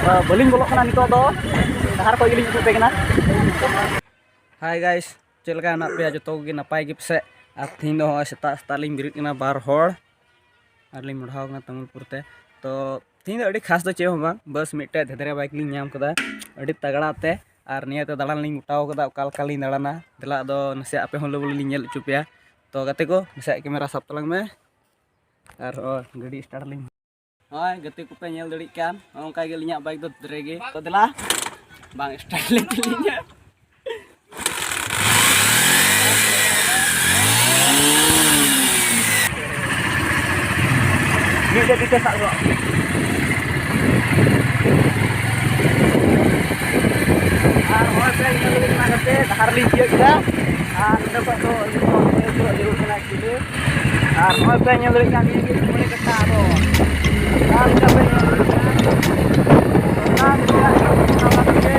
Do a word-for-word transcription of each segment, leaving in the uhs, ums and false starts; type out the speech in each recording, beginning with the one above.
ᱵᱟᱹᱞᱤᱧ ᱵᱚᱞᱚᱜ ᱠᱟᱱᱟ ᱱᱤᱛᱚᱜ ᱫᱚ, ᱰᱟᱦᱟᱨ ᱠᱷᱚᱡ ᱜᱮᱞᱤᱧ ᱩᱫᱩᱜ ᱟᱯᱮ ᱠᱟᱱᱟ᱾ Hi guys, ᱪᱮᱫ ᱞᱮᱠᱟ ᱦᱮᱱᱟᱜ ᱯᱮᱭᱟ? ᱡᱚᱛᱚ ᱠᱚᱜᱮ ᱱᱟᱯᱟᱭ ᱜᱮ ᱯᱟᱥᱮᱡ? ᱟᱨ ᱛᱤᱦᱤᱧ ᱫᱚ ᱦᱚᱸᱜᱼᱚᱭ ᱥᱮᱛᱟᱜ ᱥᱮᱛᱟᱜ ᱞᱤᱧ ᱵᱮᱨᱮᱫ ᱠᱟᱱᱟ ᱵᱟᱨ ᱦᱚᱲ, ᱟᱨ ᱞᱤᱧ ᱢᱚᱰᱷᱟᱣ ᱠᱟᱱᱟ ᱛᱟᱹᱢᱩᱞᱯᱩᱨ ᱛᱮ᱾ ᱛᱚ ᱛᱤᱦᱤᱧ ᱫᱚ ᱟᱹᱰᱤ ᱠᱷᱟᱥ ᱫᱚ ᱪᱮᱫ ᱦᱚᱸ ᱵᱟᱝ, ᱵᱟᱥ ᱢᱤᱫᱴᱮᱡ ᱫᱷᱮᱫᱨᱮ bike ᱞᱤᱧ ᱧᱟᱢ ᱠᱟᱫᱟ ᱟᱹᱰᱤ ᱛᱟᱜᱲᱟ ᱛᱮ, ᱟᱨ ᱱᱤᱭᱟᱹ ᱛᱮ ᱫᱟᱬᱟᱱ ᱞᱤᱧ ᱜᱚᱴᱟᱣ ᱠᱟᱫᱟ, ᱚᱠᱟ ᱞᱮᱠᱟ ᱞᱤᱧ ᱫᱟᱬᱟᱱᱟ᱾ ᱫᱮᱞᱟ ᱟᱫᱚ ᱱᱟᱥᱮᱭᱟᱜ ᱟᱯᱮ ᱦᱚᱸ ᱞᱩ ᱵᱩᱞᱩ ᱞᱤᱧ ᱧᱮᱞ ᱦᱚᱪᱚ ᱯᱮᱭᱟ᱾ ᱛᱚ ᱜᱟᱛᱮ ᱠᱚ, ᱱᱟᱥᱮᱭᱟᱜ camera ᱥᱟᱵ ᱛᱟᱞᱟᱝ ᱢᱮ᱾ ᱟᱨ ᱦᱚᱸᱜᱼᱚᱭ ᱜᱟᱹᱰᱤ start ᱞᱤᱧ ᱦᱳᱭ, ᱜᱟᱛᱮ ᱠᱚᱯᱮ ᱧᱮᱞ ᱫᱟᱲᱮᱭᱟᱜ ᱠᱟᱱ, ᱱᱚᱜᱼᱚ ᱱᱚᱝᱠᱟ ᱜᱮ ᱟᱹᱞᱤᱧᱟᱜ bike ᱫᱚ ᱫᱷᱮᱫᱨᱮ ᱜᱮ᱾ ᱛᱚ ᱫᱮᱞᱟ, ᱵᱟᱝ start ᱞᱮᱱ ᱛᱟᱹᱞᱤᱧᱟ᱾ ᱢᱤᱫᱴᱮᱡ ᱛᱤ ᱛᱮ ᱥᱟᱵ ᱜᱚᱫ᱾ ᱟᱨ ᱱᱚᱜᱼᱚᱭ ᱯᱮ ᱧᱮᱞ ᱫᱟᱲᱮᱭᱟᱜ ᱠᱟᱱᱟ ᱜᱟᱛᱮ, ᱰᱟᱦᱟᱨ ᱞᱤᱧ ᱛᱤᱭᱳᱜ ᱠᱮᱫᱟ᱾ ᱟᱨ ᱱᱚᱸᱰᱮ ᱠᱷᱚᱡ ᱫᱚ ᱟᱹᱞᱤᱧ ᱫᱚ ᱱᱚᱸᱰᱮ ᱪᱟᱞᱟᱜ ᱡᱟᱹᱨᱩᱲ ᱠᱟᱱᱟ actually᱾ ᱟᱨ ᱱᱚᱜᱼᱚᱭ ᱯᱮ ᱧᱮᱞ ᱫᱟᱲᱮᱭᱟᱜ ᱠᱟᱱ ᱜᱮᱭᱟ ᱢᱚᱬᱮ ᱠᱟᱴᱟ ᱟᱫᱚ᱾ ᱟᱨ ᱱᱚᱝᱠᱟ ᱯᱮ ᱧᱮᱞ ᱫᱟᱲᱮᱭᱟᱜ ᱠᱟᱱᱟ᱾ ᱚᱱᱟ ᱜᱮ ᱪᱟᱞᱟᱜ ᱠᱟᱱᱟ, ᱚᱱᱟ ᱠᱟᱛᱮ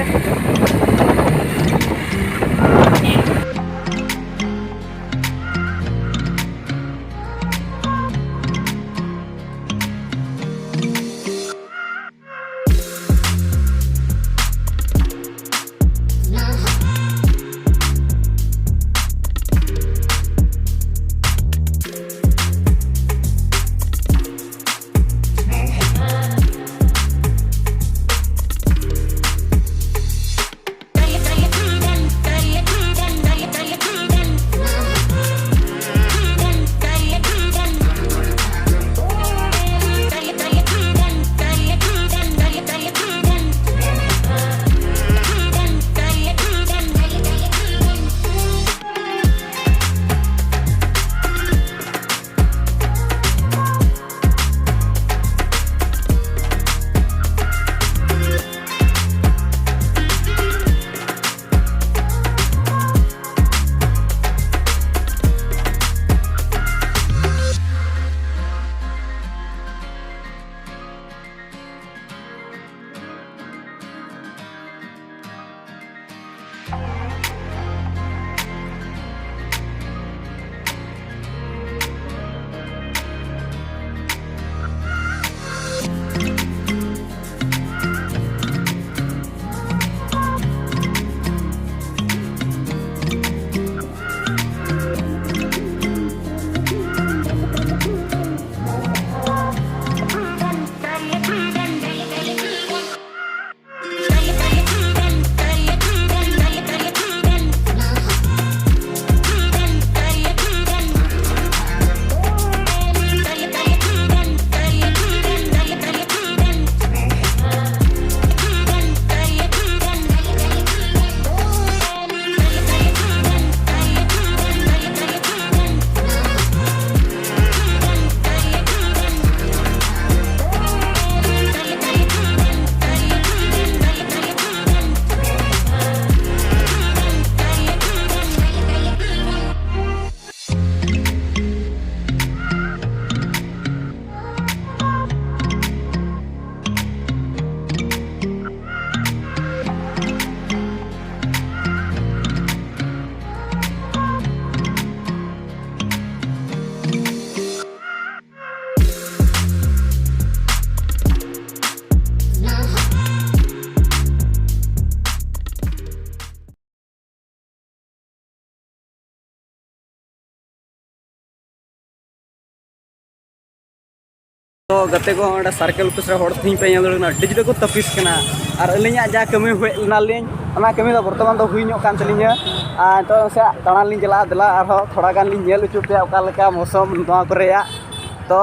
ᱛᱚ ᱜᱟᱛᱮ ᱠᱚ, ᱚᱸᱰᱮ circle office ᱨᱮ ᱦᱚᱲ ᱛᱮᱦᱮᱧ ᱯᱮ ᱧᱮᱞ ᱫᱟᱲᱮᱭᱟᱜ ᱠᱟᱱᱟ, ᱟᱹᱰᱤ ᱡᱩᱫᱟᱹ ᱠᱚ ᱛᱟᱹᱯᱤᱥ ᱠᱟᱱᱟ᱾ ᱟᱨ ᱟᱹᱞᱤᱧᱟᱜ ᱡᱟᱦᱟᱸ ᱠᱟᱹᱢᱤ ᱦᱮᱡ ᱞᱮᱱᱟᱞᱤᱧ, ᱚᱱᱟ ᱠᱟᱹᱢᱤ ᱫᱚ ᱵᱚᱨᱛᱚᱢᱟᱱ ᱫᱚ ᱦᱩᱭ ᱧᱚᱜ ᱠᱟᱱ ᱛᱟᱹᱞᱤᱧᱟ᱾ ᱟᱨ ᱱᱤᱛᱚᱜ ᱥᱮ ᱫᱟᱬᱟᱱ ᱞᱤᱧ ᱪᱟᱞᱟᱜᱼᱟ, ᱫᱮᱞᱟ ᱟᱨᱦᱚᱸ ᱛᱷᱚᱲᱟ ᱜᱟᱱ ᱞᱤᱧ ᱧᱮᱞ ᱦᱚᱪᱚ ᱯᱮᱭᱟ ᱚᱠᱟ ᱞᱮᱠᱟ ᱢᱳᱥᱚᱢ ᱱᱚᱣᱟ ᱠᱚᱨᱮᱭᱟᱜ᱾ ᱛᱚ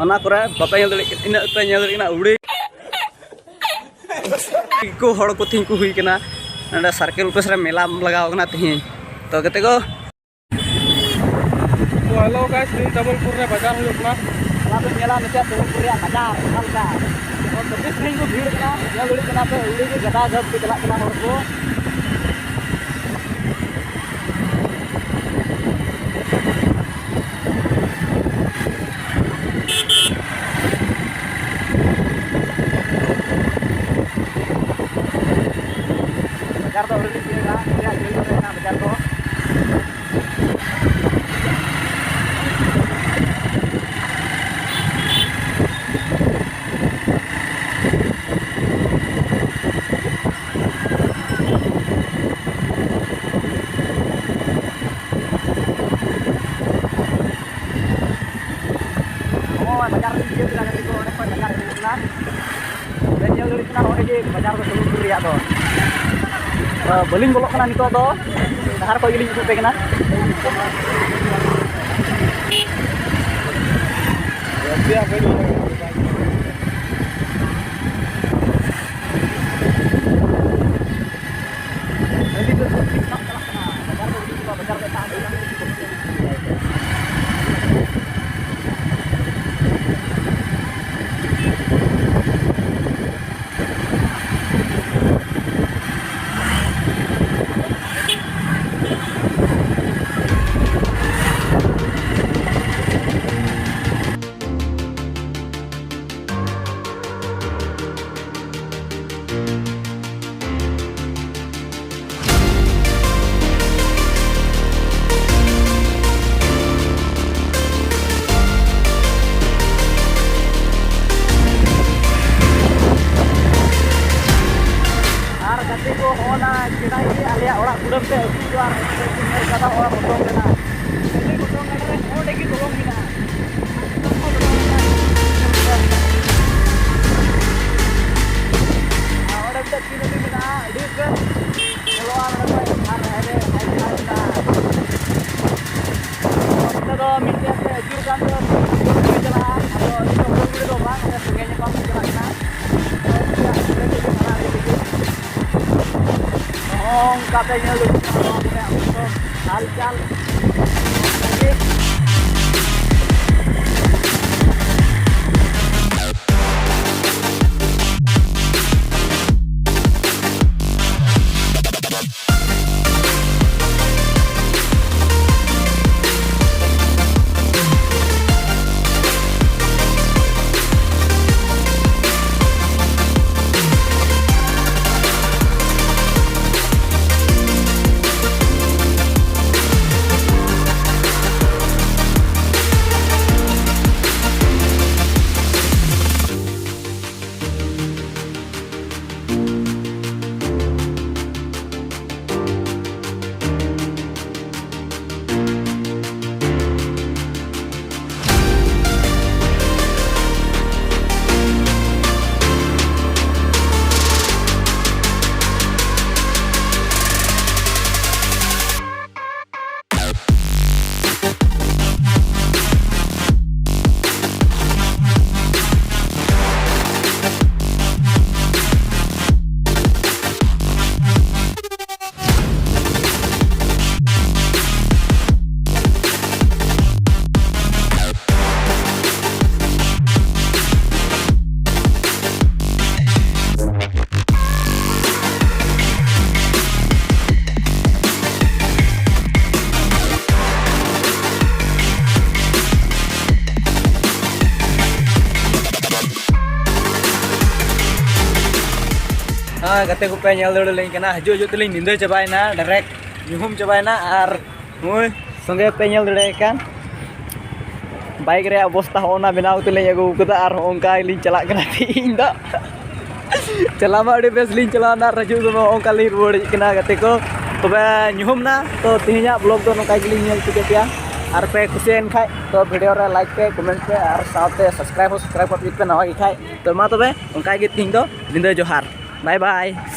ᱚᱱᱟ ᱠᱚᱨᱮ ᱵᱟᱯᱮ ᱧᱮᱞ ᱫᱟᱲᱮᱭᱟᱜ ᱠᱟᱱᱟ, ᱤᱱᱟᱹᱜ ᱯᱮ ᱧᱮᱞ ᱫᱟᱲᱮᱭᱟᱜ ᱠᱟᱱᱟ, ᱟᱹᱣᱲᱤ ᱠᱚ ᱦᱚᱲ ᱠᱚ ᱛᱮᱦᱮᱧ ᱠᱚ ᱦᱩᱭ ᱠᱟᱱᱟ᱾ ᱱᱚᱰᱮ circle office ᱨᱮ ᱢᱮᱞᱟ ᱞᱟᱜᱟᱣ ᱠᱟᱱᱟ ᱛᱮᱦᱮᱧ᱾ ᱛᱚ ᱜᱟᱛᱮ ᱠᱚ, ᱛᱚ hello guys, ᱛᱮᱦᱮᱧ ᱛᱟᱵᱚᱞᱯᱩᱨ ᱨᱮ ᱵᱟᱡᱟᱨ ᱦᱩᱭᱩᱜ ᱠᱟᱱᱟ᱾ ᱚᱱᱟ ᱫᱚ ᱧᱮᱞᱟ ᱱᱤᱛᱚᱜ ᱛᱟᱵᱚᱞᱯᱩᱨ ᱨᱮᱭᱟᱜ ᱵᱟᱡᱟᱨ ᱚᱠᱟ ᱞᱮᱠᱟ᱾ ᱦᱚᱲ ᱫᱚ ᱵᱮᱥ ᱛᱮᱦᱮᱧ ᱠᱚ ᱵᱷᱤᱲ ᱠᱟᱱᱟ, ᱧᱮᱞ ᱫᱟᱲᱮᱭᱟᱜ ᱠᱟᱱᱟ ᱯᱮ, ᱟᱹᱣᱲᱤ ᱜᱮ ᱜᱟᱫᱟ ᱜᱟᱫ ᱠᱚ ᱪᱟᱞᱟᱜ ᱠᱟᱱᱟ ᱦᱚᱲ ᱠᱚ᱾ ᱵᱟᱡᱟᱨ ᱫᱚ ᱟᱹᱣᱨᱤ ᱞᱤᱧ ᱛᱤᱭᱳᱜᱟ, ᱱᱟᱥᱮᱭᱟᱜ ᱡᱷᱟᱹᱞ ᱧᱚᱜ ᱨᱮ ᱢᱮᱱᱟᱜᱼᱟ ᱵᱟᱡᱟᱨ ᱫᱚ᱾ ᱱᱚᱜᱼᱚᱭ ᱵᱟᱡᱟᱨ ᱨᱮᱞᱤᱧ ᱛᱤᱭᱳᱜ ᱠᱮᱫᱟ ᱜᱟᱛᱮ ᱠᱚ, ᱚᱸᱰᱮ ᱠᱷᱚᱱ ᱵᱟᱡᱟᱨ ᱮᱦᱚᱵᱚᱜ ᱠᱟᱱᱟ᱾ ᱵᱮᱱ ᱧᱮᱞ ᱫᱟᱲᱮᱭᱟᱜ ᱠᱟᱱᱟ ᱱᱚᱜᱼᱚᱭ ᱡᱮ ᱵᱟᱡᱟᱨ ᱫᱚ ᱛᱟᱵᱚᱞᱯᱩᱨ ᱨᱮᱭᱟᱜ ᱫᱚ᱾ ᱛᱚ ᱵᱟᱹᱞᱤᱧ ᱵᱚᱞᱚᱜ ᱠᱟᱱᱟ ᱱᱤᱛᱚᱜ ᱫᱚ, ᱰᱟᱦᱟᱨ ᱠᱷᱚᱱ ᱜᱮᱞᱤᱧ ᱩᱫᱩᱜ ᱟᱯᱮ ᱠᱟᱱᱟ᱾ ᱟᱹᱰᱤ ᱡᱳᱨ ᱠᱚ ᱴᱷᱤᱠ ᱴᱷᱟᱠ ᱪᱟᱞᱟᱜ ᱠᱟᱱᱟ᱾ ᱵᱟᱡᱟᱨ ᱫᱚ ᱦᱩᱭᱩᱜ ᱠᱟᱱᱟ, ᱵᱟᱡᱟᱨ ᱫᱚ ᱮᱴᱟᱜ ᱟᱹᱰᱤ ᱜᱟᱱ ᱜᱮ ᱠᱚ ᱟᱯᱮ ᱧᱮᱞ ᱫᱚ ᱱᱚᱣᱟ ᱠᱚᱨᱮ ᱟᱵᱚ ᱫᱚ ᱦᱟᱞᱪᱟᱞ᱾ ᱦᱮᱸ, ᱜᱟᱛᱮ ᱠᱚᱯᱮ ᱧᱮᱞ ᱫᱟᱲᱮᱭᱟᱞᱤᱧ ᱠᱟᱱᱟ, ᱦᱤᱡᱩᱜ ᱦᱤᱡᱩᱜ ᱛᱮᱞᱤᱧ ᱧᱤᱫᱟᱹ ᱪᱟᱵᱟᱭᱮᱱᱟ, direct ᱧᱩᱦᱩᱢ ᱪᱟᱵᱟᱭᱮᱱᱟ᱾ ᱟᱨ ᱱᱚᱜᱼᱚᱭ ᱥᱚᱸᱜᱮ ᱯᱮ ᱧᱮᱞ ᱫᱟᱲᱮᱭᱟᱜ ᱠᱟᱱ, bike ᱨᱮᱭᱟᱜ ᱚᱵᱚᱥᱛᱟ ᱦᱚᱸᱜᱼᱚ ᱱᱟ ᱵᱮᱱᱟᱣ ᱠᱟᱛᱮ ᱞᱤᱧ ᱟᱹᱜᱩ ᱠᱟᱫᱟ᱾ ᱟᱨ ᱦᱚᱸᱜᱼᱚ ᱱᱚᱝᱠᱟ ᱜᱮᱞᱤᱧ ᱪᱟᱞᱟᱜ ᱠᱟᱱᱟ ᱛᱤᱦᱤᱧ ᱫᱚ᱾ ᱪᱟᱞᱟᱣ ᱢᱟ ᱟᱹᱰᱤ ᱵᱮᱥ ᱞᱤᱧ ᱪᱟᱞᱟᱣᱱᱟ, ᱟᱨ ᱦᱤᱡᱩᱜ ᱥᱚᱢᱚᱭ ᱦᱚᱸᱜᱼᱚ ᱱᱚᱝᱠᱟ ᱞᱤᱧ ᱨᱩᱣᱟᱹᱲ ᱦᱮᱡ ᱠᱟᱱᱟ ᱜᱟᱛᱮ ᱠᱚ᱾ ᱛᱚᱵᱮ ᱧᱩᱦᱩᱢ ᱱᱟ, ᱛᱚ ᱛᱮᱦᱮᱧᱟᱜ vlog ᱫᱚ ᱱᱚᱝᱠᱟ ᱜᱮᱞᱤᱧ ᱧᱮᱞ ᱦᱚᱪᱚ ᱠᱮᱫ ᱯᱮᱭᱟ᱾ ᱟᱨ ᱯᱮ ᱠᱩᱥᱤᱭᱮᱱ ᱠᱷᱟᱡ ᱛᱚ video ᱨᱮ like ᱯᱮ, comment ᱯᱮ, ᱟᱨ ᱥᱟᱶᱛᱮ subscribe ᱦᱚᱸ subscribe ᱠᱟᱜ ᱯᱮ ᱱᱟᱣᱟ ᱜᱮ ᱠᱷᱟᱡ᱾ ᱛᱚ ᱢᱟ ᱛᱚᱵᱮ ᱚᱱᱠᱟ ᱜᱮ ᱛᱮᱦᱮᱧ ᱫᱚ ᱧᱤᱫᱟᱹ ᱡᱚᱦᱟᱨ, bye bye᱾